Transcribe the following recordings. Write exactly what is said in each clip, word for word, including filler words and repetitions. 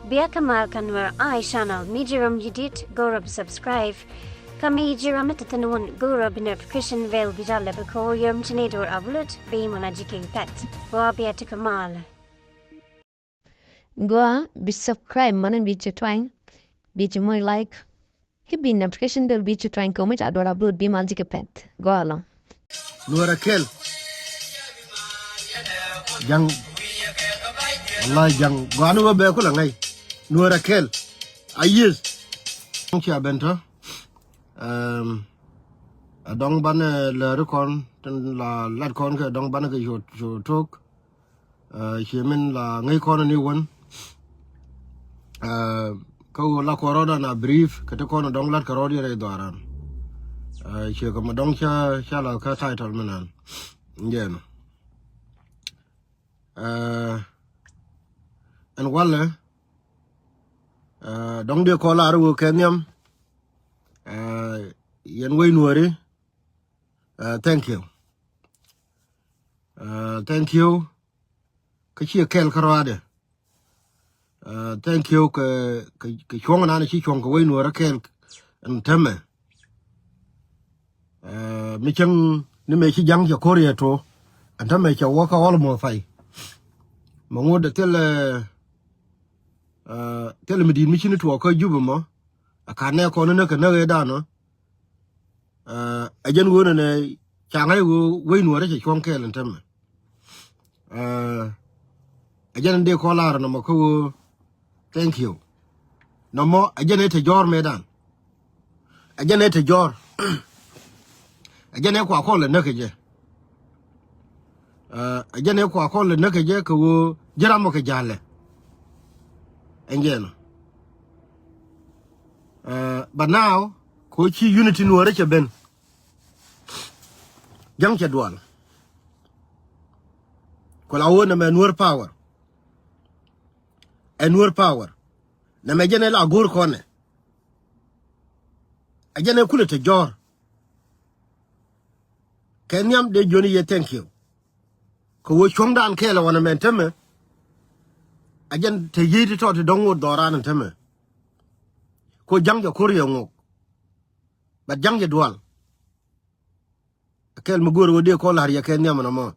Bia kä mal kä Nuer Eye Channel, mi ji̱ rom ji̱ dit go̱o̱rä bi subscribe. Kä mi ji̱ rom mi te thi̱n wun go̱o̱rä bi notification bell bi jal lɛ bi ko̱o̱r yom ci ni do̱r upload bi mɔna ji̱ kek pɛt. Gua bia ti kä mal. Gua bi subscribe mɔna bi ci twany, bi ci moc like. Ki bi notification bell bi ci twany kɛ mi ca do̱r upload bi mal ji̱ kɛ pɛt. Gua lɔ. Nuɔrɛ kɛl. Ja̱ŋ. Wallahi ja̱ŋ. Gɔani wä bɛ kulɛ ŋäc. Nuɔrɛ kɛl. A yieth. Cia ben tɔ. Ɛm, a dɔŋ banɛ lääri kɔn tin la lat kɔn kɛ dɔŋ banɛ kɛ cu tok. Ɛ, cie min la ŋäc kɔn ni wän. Ɛ, kä ɣöö la kɔn rɔɔdan a brief kɛ ti kɔn dɔŋ lat kɛ rɔɔd yɛn rɛy dhɔaran. Ɛ, cie kɛ ma dɔŋ ca, ca la kä title mi nan. Jɛn. Ɛ, ɛn walɛ, ɛ, dɔŋ dee kɔn lar ɣöö kɛ nhiam. Ɛ, yɛn wec Nuɔri. Ɛ, thank you. Ɛ, thank you. Kä ciɛ kɛl kä rɔadɛ. Ɛ, thank you kɛ, kɛ, kɛ cuɔ̱ŋ nan ci cuɔ̱ŋ kɛ wec Nuɔrɛ kɛl ɛn tämɛ. Ɛ, mi cäŋ ni mëë ci ja̱ŋ cɛ ko̱r yɛ to. Ɛn tämɛ cɛ wä kä almost pay. Mɛ ŋut ɛ thilɛ, ɛ, thilɛ mi di̱i̱t mi ci ni tuɔɔk kä Jubɛ mɔ. Ɛ ka̱n nɛ kɔn ni näk kɛ näk ëëdan ɔ. Ɛ, ɛ jɛn ɣöö nɛnɛ ca ŋa̱c ɣöö wec Nuɔrɛ cɛ cuɔ̱ŋ kɛɛl ɛn tämɛ. Ɛ, ɛ jɛn dee kɔn lar nɔmɔ kä ɣöö thank you. Nɔmɔ ɛ jɛn ëë te jɔ̱ɔ̱r mëëdan. Ɛ jɛn ëë te jɔ̱ɔ̱r. Ɛ jɛn ëë kua kɔn lɛ näk kɛ jɛ. Ɛ, ɛ jɛn ëë kua kɔn lɛ näk kɛ jɛ kɛ ɣöö ji̱ ram mɔ kɛ ja̱lɛ. Ɛn jɛn ɔ. Ɛ, but now, kɛ ɣöö ci unity Nuɔrɛ cɛ ben. Ja̱ŋ cɛ dual. Ku la ɣöö nɛmɛ Nuɔr power. Ɛ Nuɔr power. Nɛmɛ jɛn ɛ la go̱o̱r kɔnɛ. Ɛ jɛn ɛ kulɛ te jɔ̱ɔ̱r. Kɛ nhiam dee jiöni yɛ thank you. Kɛ ɣöö cuɔ̱ŋdan kɛɛl ɛ wanɛ mɛn tämɛ. Ɛ jɛn te yiey ti tɔt ti dɔ̱ŋ ŋot dhɔran ɛn tämɛ. Kɛ ɣöö ja̱ŋ jɛ ko̱r yɛ ŋok. But ja̱ŋ jɛ dual. Kɛl mi go̱o̱r ɣöö dee kɔn la̱r yɛ kɛ nhiam ɛn ɛmɔ.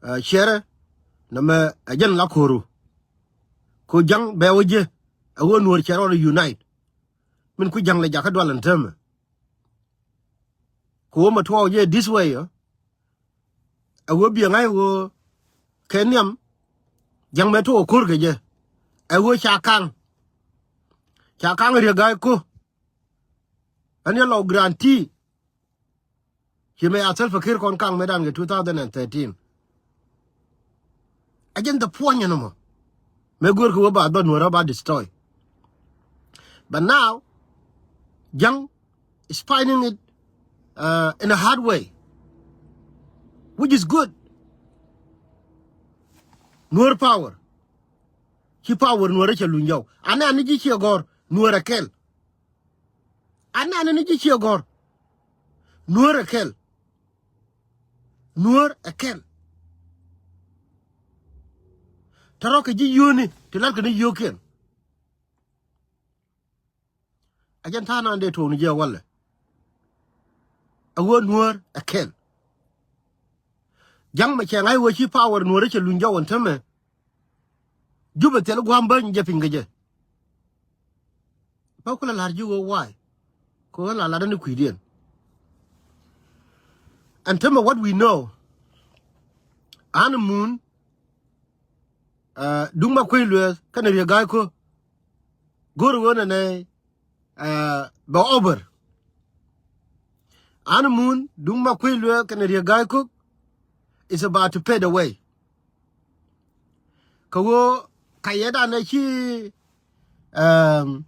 Ɛ, ciɛrɛ nɛmɛ ɛ jɛn la ko̱ru. Kɛ ɣöö ja̱ŋ bɛ wä jɛ ɛ ɣöö Nuɔr cɛ rɔɔd unite. Min ku ja̱ŋ lɛ jakä dual ɛn tämɛ. Kɛ ɣöö mɛ tuɔɔk jɛ this way ɔ. Ɛ ɣöö biɛ ŋa̱c ɣöö kɛ nhiam ja̱ŋ mɛ tuɔɔk ko̱r kɛ jɛ. Ɛ ɣöö ca kaŋ. Ca kaŋ Riek Gai Kok. Ɛn yɛ lɔ guarantee. Ci mɛ a Salva Kiir kɔn kaŋ mɛ dan kɛ two thousand and thirteen. Ɛ jɛn the point ɛn ɛmɔ. Mɛ go̱o̱r kɛ wä ba dhɔt Nuɔrä ba destroy. But now, ja̱ŋ is finding it, uh, in a hard way, which is good. Nuɔr power. Ci power Nuɔrä cɛ luny jɔw. Anɛ ani ji̱ ciɛ gɔ̱r Nuɔrɛ kɛl. Anɛ ani ni ji̱ ciɛ gɔ̱r. Nuɔrɛ kɛl. Nuɔrɛ kɛl. Tɛ rɔ kɛ ji̱ yio̱o̱ni ti latkɛ ni yio̱o̱kiɛn. A jɛn tha̱a̱ŋ nan dee tuɔɔk ni jiɛ walɛ. A ɣöö Nuɔrɛ kɛl. Ja̱ŋ mɛ cɛ ŋa̱c ɣöö ci power Nuɔrä cɛ luny jɔw ɛn tämɛ. Jubɛ thil gua̱a̱m bäny jɛ piny kɛ jɛ. Bä kulɛ la̱r ji̱ ɣöö why? Kɛ ɣöö la latdä ni kui̱diɛn. Ɛn tämɛ what we know. An mun, uh, duŋ ma kuec lueeth kɛnɛ Riek Gai Kok. Go̱r ɣöö nɛnɛ, uh, bɛ over. An mun duŋ ma kuec lueeth kɛnɛ Riek Gai Kok is about to fade away. Kɛ ɣöö kayɛ danɛ ci, um,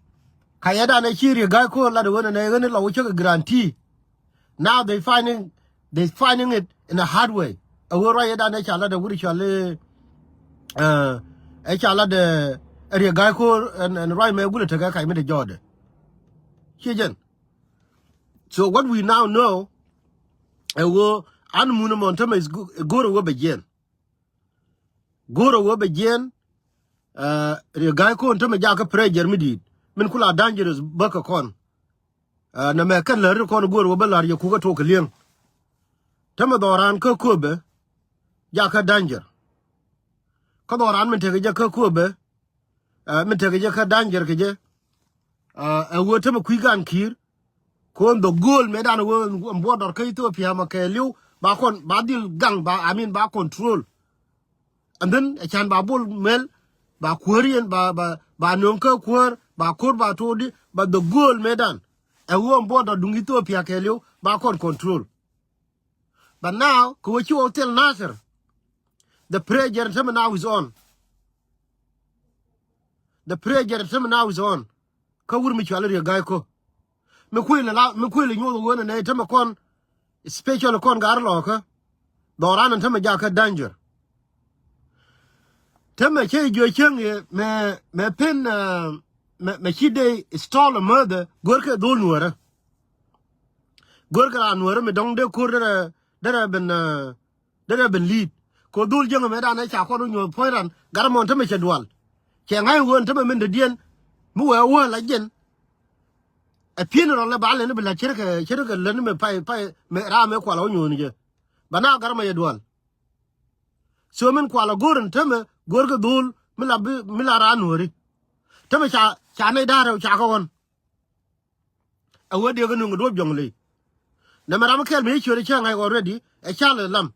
kayɛ danɛ ci Riek Gai Kok lat ɣöö nɛnɛ ɣän i̱ lɔ wä cä kɛ guarantee. Now they finding, they finding it in a hard way. A ɣöö ruac yɛ danɛ ca lat ɛ wut cɔl i̱, uh, ɛ ca lat ɛ Riek Gai Kok ɛn, ɛn ruac mɛ gulɛ tekɛ kac mi te jɔɔdɛ. Ci jɛn. So what we now know, ɛ ɣöö an mun ɛmɔ ɛn tämɛ is go-, go̱o̱r ɛ ɣöö bɛ jiɛn. Go̱o̱r ɛ ɣöö bɛ jiɛn, Ɛ, ri ga̱a̱c kɔn tämɛ jakä pressure mi di̱i̱t min kula dangerous bäkä kɔn. Ɛ, nɛmɛ kɛn lär ri kɔn go̱o̱r wä bä la̱r yɛ kukɛ tok kɛ li̱eŋ. Tämɛ dhɔran kä köpɛ jakä danger. Kä dhɔran min tekɛ jɛ kä köpɛ, ɛ, min tekɛ jɛ kä danger kɛ jɛ. Ɛ, ɛ wee tämɛ kui̱ gan ki̱i̱r. Kɔn dhɔ gööl mëëdan wee ɛn buɔt dɔr kä Ethiopia mɛ kɛɛliw ba kɔn ba dhil gaŋ ba, I mean, ba control. And then ɛ can ba bol mel ba kuäär yɛn ba, ba, ba nöŋ kä kuäär ba ko̱r ba todi ba dhɔ gööl mëëdan. Ɛ wee ɛn buɔt dɔr duŋ Ethiopia kɛɛliw ba kɔn control. But now kɛ wee ci wä thil Nasir. The pressure tämɛ now is on. The pressure tämɛ now is on. Kä wur mi cual Riek Gai Kok. Mi kuil la, mi kuil nyuɔth wen nɛ tämɛ kɔn, especially kɔn gar lɔkä. Dhɔran tämɛ jakä danger. Tämɛ cɛ jiö cäŋ yɛ mɛ, mɛ pen, ɛ, mɛ, mɛ ci dee stall a murder, görkɛ dhol nuɔrä. Görkɛ ran nuɔrä mi dɔŋ dee ko̱r derɛ, derɛ ben, ɛ, derɛ ben li̱i̱t. Kɛ dhol jiäŋ mëëdan ɛ ca kɔn wä nyuɔth puɔ̱ny ran, gar mɔn tämɛ cɛ dual. Cɛ ŋa̱c ɣöö tämɛ min dɔ̱diɛn mi wee wä la jiɛn. Ɛ pi̱n rɔl ɛ ba lɛn bi la ce̱tkɛ, ce̱tkɛ lɛn mɛ pay, pay mɛ ram mɛ kual wä nyuɔth ni jɛ. Ba na gar mɛ yɛ dual. So min kual a go̱r in tämɛ go̱r kɛ dhol mi la bi, mi la ran nuɔri. Tämɛ ca, ca nɛy da̱rɛ ca kä ɣɔn. A wee diɛ kɛ nuŋ kɛ duɔ̱p jɔŋ ley. Nɛmɛ ram kɛl mi ciöt cä ŋa̱c already ɛ cal ɛ lam.